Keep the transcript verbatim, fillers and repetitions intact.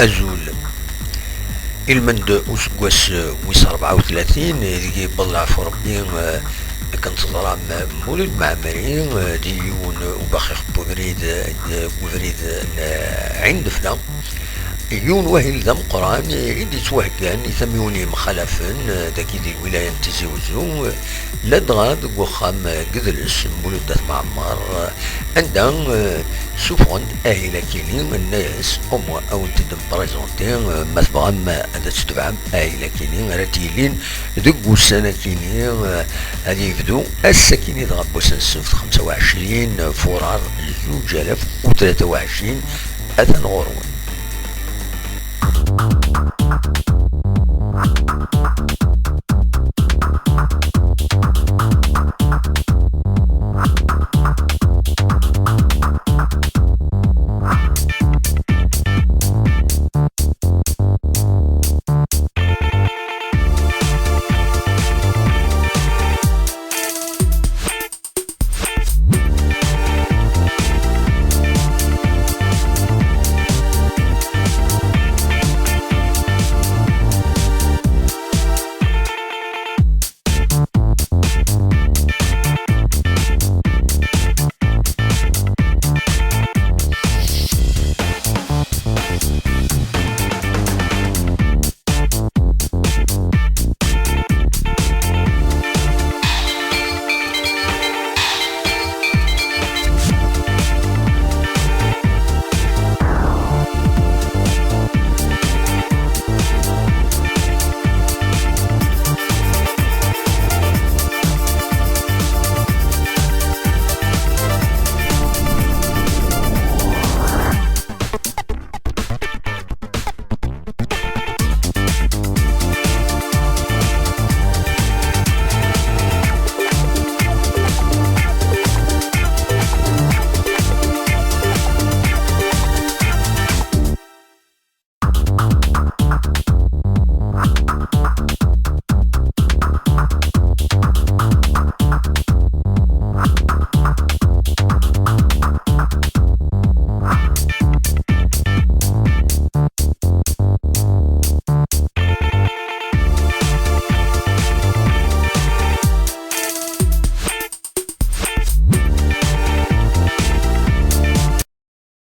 Azul. Ilmend useggas wis rebɛa u tlatin, deg yewweḍ leɛfu Rebbi, eh, akken teẓram, Mulud Mɛemmri, eh, di yiwen ubaxix n ubrid, eh, deg ubrid n Ɛin Defna. Yiwen wahil d ameqqran i d-yettwaheggan i tamiwin yemxalafen, eh, dagi di lwilaya n Tizi Wezzu, eh, ladɣa deg uxxam, eh, n yidles n Mulud At Mɛemmer, eh, anda, eh, ssufɣen-d ahil akini, nna-yas: "Au moins, a wen-t-id-nprezenti, eh, ma tebɣam, eh, ad tt-tebɛem." Ahil akini ara d-yilin deg wussan akini, eh, ad yebdu ass akini dɣa n wass n ssebt xemsa u ɛecrin furar zuǧ alaf u tlata u ɛecrin, atan ɣur-wen.